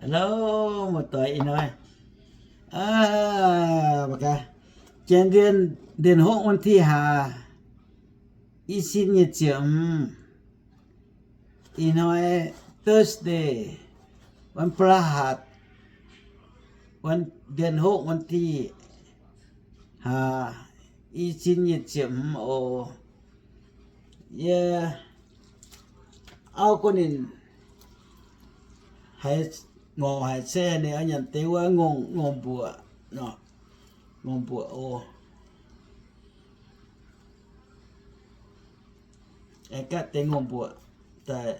Hello, muoz-doic ih hnoi, mbuo ganh janx ndienh, ndienh hopv วันที่ห้า i cin nyic ziepc hmz. Ih hnoi Thursday, วันพฤหัส, ndienh hopv วันที่ห้า i cin nyic ziepc hmz oc. Yie auv gorngv ninh haiz ngorc haic se ninh oix nyanc deix wuov ngongh, ngongh mbuoqc nor, ngongh mbuoqc oc. Aengx gaatv deix ngongh mbuoqc daaih.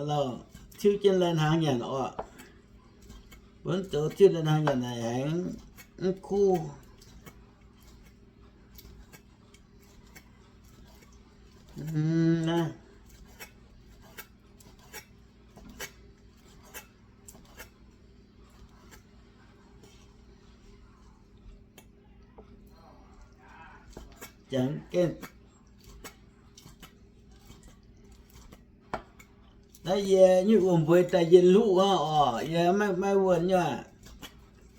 Lauh, tiuv jienv lai-hnaangx nyanc oc. Mbuo zoux tiuv lai-hnaangx nyanc naaic haiz mv kuv. Jangx gengh naaiv yie nyuv wuom mbueix daaih yie luqv hnangv oc. Yie maiv, maiv wuonh nyuv.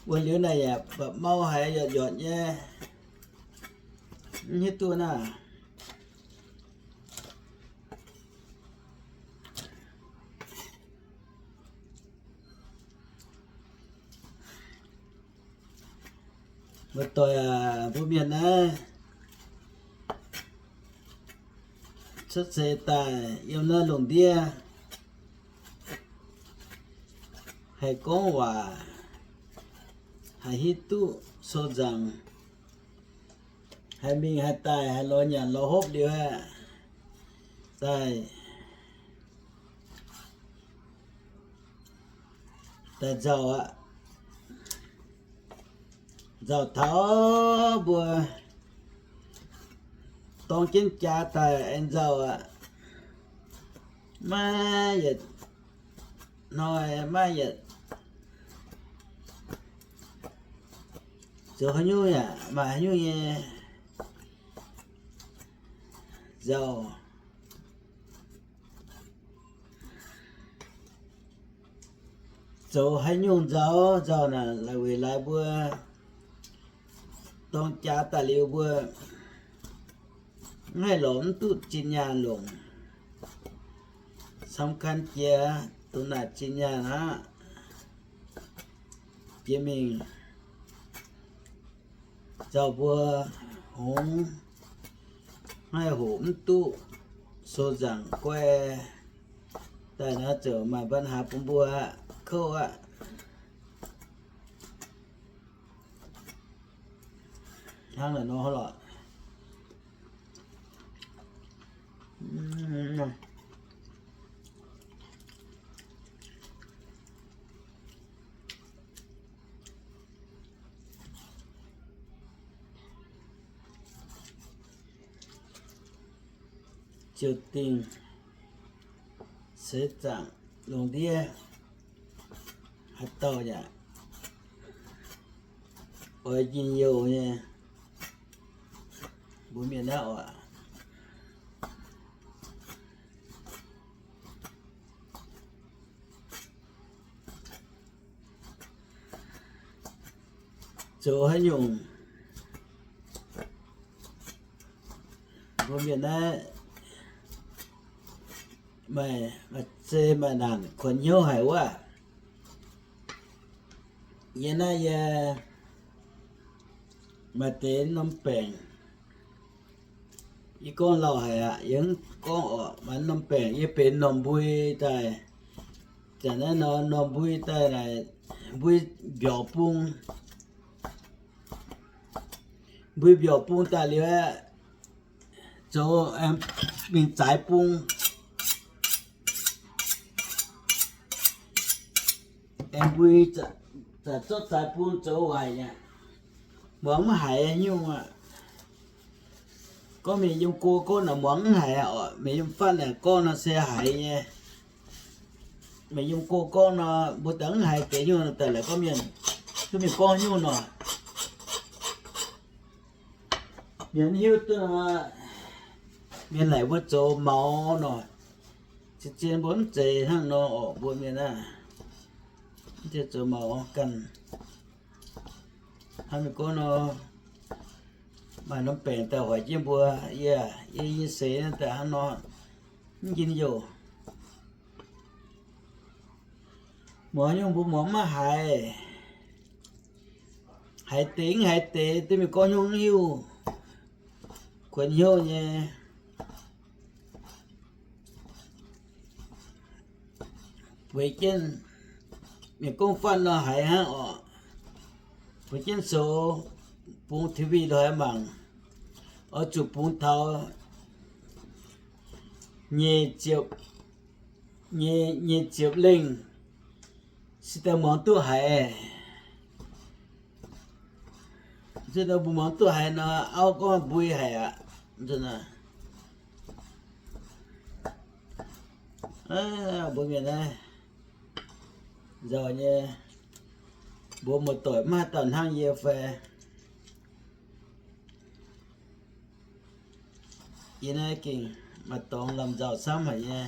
Wuonh liuz naaic yaac mba'mau haiz yaac yortc nyei. Mv hiuv duqv naaiv. Muoz-doic aac, mbuo mienh naaiv cuotv seix daaih yiem naaiv lungh ndiev haih gorngv waac, haih hiuv duqv sou nzaangc, haih mingh haih daaih, haih lorz nyanc lorz hopv liuz aeqv, daaih, daaih nzauh aqv. Nzauh taux mbuo dorng jienv jaax daaih aengx nzauh aqv. Maiv yietc hnoi maiv yietc zoux haaix nyungc yaac maaih haaix nyungc nyei nzauh. Zoux haaix nyungc nzauh, nzauh naaic laaix weic laaix mbuo dorng jaax daaih liuz mbuo mv haih lorz mv duqv zinh nyaanh longc. สำคัญ jiex duqv naaic zinh nyaanh aqv. Jiex mingh nzauh mbuo hngongx mv haih hoqc mv duqv sou nzaangc guai daaih naaiv ziouc maaih ปัญหา bun mbuo aqv, kouv aqv. Hnangv naaic nor lorqc. Ziouc dingh seix zaangc lungh ndiev haaix dauh yaac oix njien-youh nyei mbuo mienh naaiv oc. Zoux haaix nyungc mbuo mienh naaiv maaih, maaih zei maaih naanc kuonx hnyouv haic wuov. Yie naaiv yie maaih deix norm baengc, yie gorngv lauh haic aqv, yie mv gorngv orqc. Maaih norm baengc yie benx norm mbui daaih, zanc naaiv nor norm mbui daaih naaic, mbui mbiaauc bung, mbui mbiaauc bung daaih liuz aeqv, zoux mingh zaaix bung. Aengx mbui zaqc zorqv zaaix bung zoux waaic aqv. Muangx maiv haiz nyungc aqv. Gorngv mienh yiem go gorngv naaic muangx maiv haiz oc. Mienh yiem fatv naaic gorngv nor se haiz nyei. Mienh yiem go gorngv nor mbuo daaih maiv haiz deix nyungc daaih laaix gorngv mienh, duqv mienh gorngv nyungc nor. Mienh mv hiuv duqv nor, mienh laaic mbuo zoux maux nor, zien-zien mbuo mv zeiz hnangv nor oc. Mbuo mienh aah, mv zeiz zoux maux ganh. Hnangv mienh gorngv nor, maaih norm baengc daaih hoic jienv mbuo, yie, yie nyei seix naaiv daaih hnangv nor, mv njien-youh. Muangx nyungc mbuo muangx maiv haiz. Haiz deix mv haiz deix, duqv mienh gorngv nyungc mv hiuv, kuonx hnyouv nyei. Bueix jienv mienh gorngv fatv nor haiz hnangv oc. Bueix jienv sou, bungx T V lorz haiz mangc. Oix zuqc bungx taux nyei ziepc, nyei, nyei ziepc lengh se daaih muangx duqv haiz. Nzunc nor mbuo muangx duqv haiz nor, auv gorngv mbui haic aqv. Nzunc nor, mbuo mienh naaiv nzauh nyei, mbuo muoz-doic maiv haaix dauh hnangv yie fai? Yie naaiv gengh maaih dorngx lamh nzauh camv haic nyei.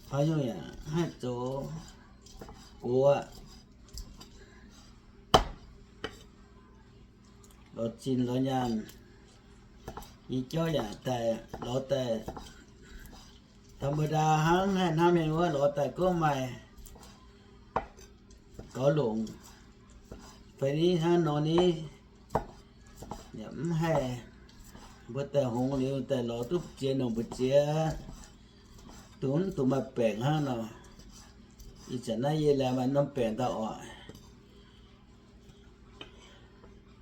Haaix nyungc yaac haih zoux gox aqv. Lorz zinh lorz nyaanh, nyei jauv yaac daaih lorz daaih ธรรมดา hnangv, haih hnamv mienh wuov lorz daaih gorngv maaih gaux longc fai ni hnangv nor ni, yaac mv haih. Mbuo daaih hngongx liuz daaih lorz duqv ziex nongc mbu'ziex, dungx, dungx maaih baengc hnangv nor. Ih zanc naaiv yie laengz maaih norm baengc daaih oc.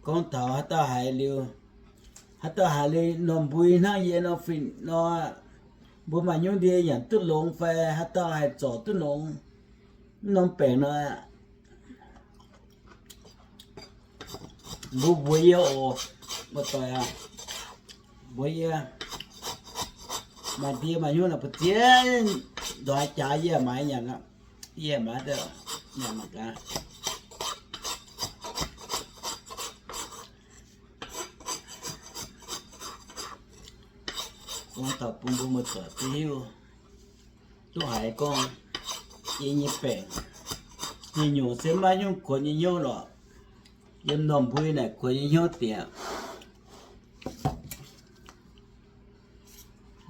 Gorngv taux haaix dauh haiz liuz, haaix dauh haiz liuz normh mbui hnangv yie nor fih nor, mbuo maaih nyungc ndie nyanc duqv longx fai haaix dauh haih zorc duqv longx norm baengc nor, mbuo mbuox yie oc, muoz-doic aac. Mbuox yie, maaih ndie maaih nyungc naaic mbu'ziex ndoix jaax yie maaiz nyanc aqv. Yie maaiz nyanc mangc gaax. Gorngv taux bun mbuo muoz-doic duqv hiuv, duqv haiz gorngv yie nyei baengc nyei nyungc se maiv nyungc kuonx nyei hnyouv lorqc. Yiem normh mbui naaic kuonx nyei hnyouv diex.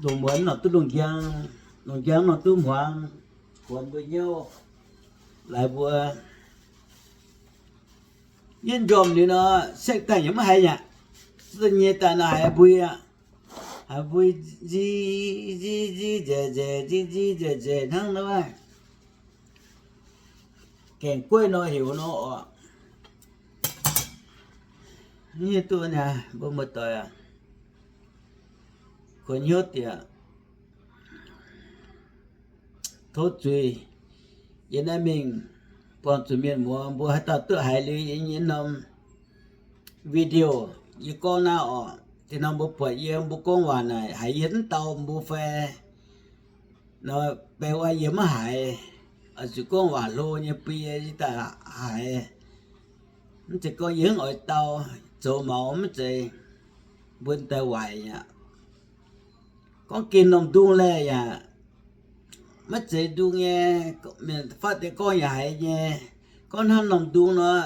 Lungh muonz nor duqv lungh njang, lungh njang nor duqv hmuangx, kuonx mbuo hnyouv. Laaix mbuo yietv njormh liuz nor, sekv daaih yaac maiv haiz aqv. Zuqc nyei daaih nor haiz mbui aqv. Haiz mbui nzi, nzi, nzi nzeic nzeic, nzi, nzi nzeic nzeic hnangv nor. Gaengh gueiv nor heuc nor oc. Mv hiuv duqv niaa, mbuo muoz-doic aac, kuonx hnyouv diex. Tov zuiz, yie naaiv mingh buangh zuqc mienh muoz, mbuo haaix dauh duqv haiz liuz yie nyei norm video, yie gorngv naaiv oc, tin norm mbuo buatc yie mbuo gorngv waac naaic haiz yie mv dau mbuo fai nor, beiv wuov yie maiv haiz, oix zuqc gorngv waac hlo nyei bun yie daaih haiz. Mv zeiz gorngv yie mv oix dau, zoux maux mv zeiz, mbuo daaih waaic aqv. Gorngv gengh normh ndung laeh yaac maiv zeiz ndung nyei, mienh fatv deix gorngv yaac haiz nyei. Gorngv hnangv normh ndung nor,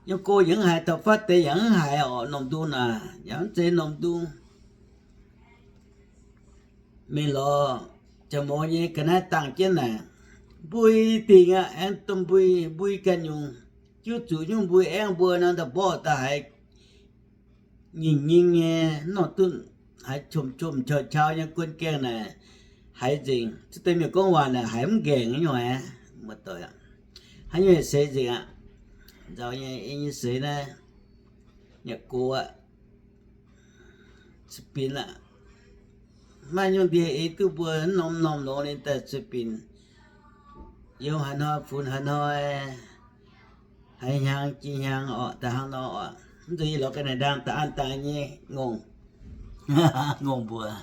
yiem go yaac mv haiz, taux fatv deix yaac mv haiz oc. Normh ndung naaic yaac mv zeiz normh ndung. Mingh lorz jaax mouz nyei ga'naaiv dangh jienv naaic, mbui dingc aqv, aengx domh mbui, mbui ganh nyungc, jiuv zuqc nyungc mbui aengv mbuo nor, da'mborqv daaih haiz nyingh nyingh nyei, mv nor duqv haiz qomc qomc qauv qauv nyei guon gaengh naaic, haiz nzengc. Zuov deix mienh gorngv waac naaic haiz mv nqaengc nyei aqv. Haaix nyungc seix nzengc aqv. Nzauh nyei, yie nyei seix naaiv yaac gox aqv, za'binx aqv. Maaih nyungc ndie ei duqv mbuo norm-norm longx ninh daaih zuqc binc. Yiem haaix hnoi funx haaix hnoi, haaix hnyangx jiex hnyangx orqc, da'hnangv nor orqc. Mv nzunc yie lorz ga'naaiv ndaang da'an daaih nyei ngongh, ngongh mbuox.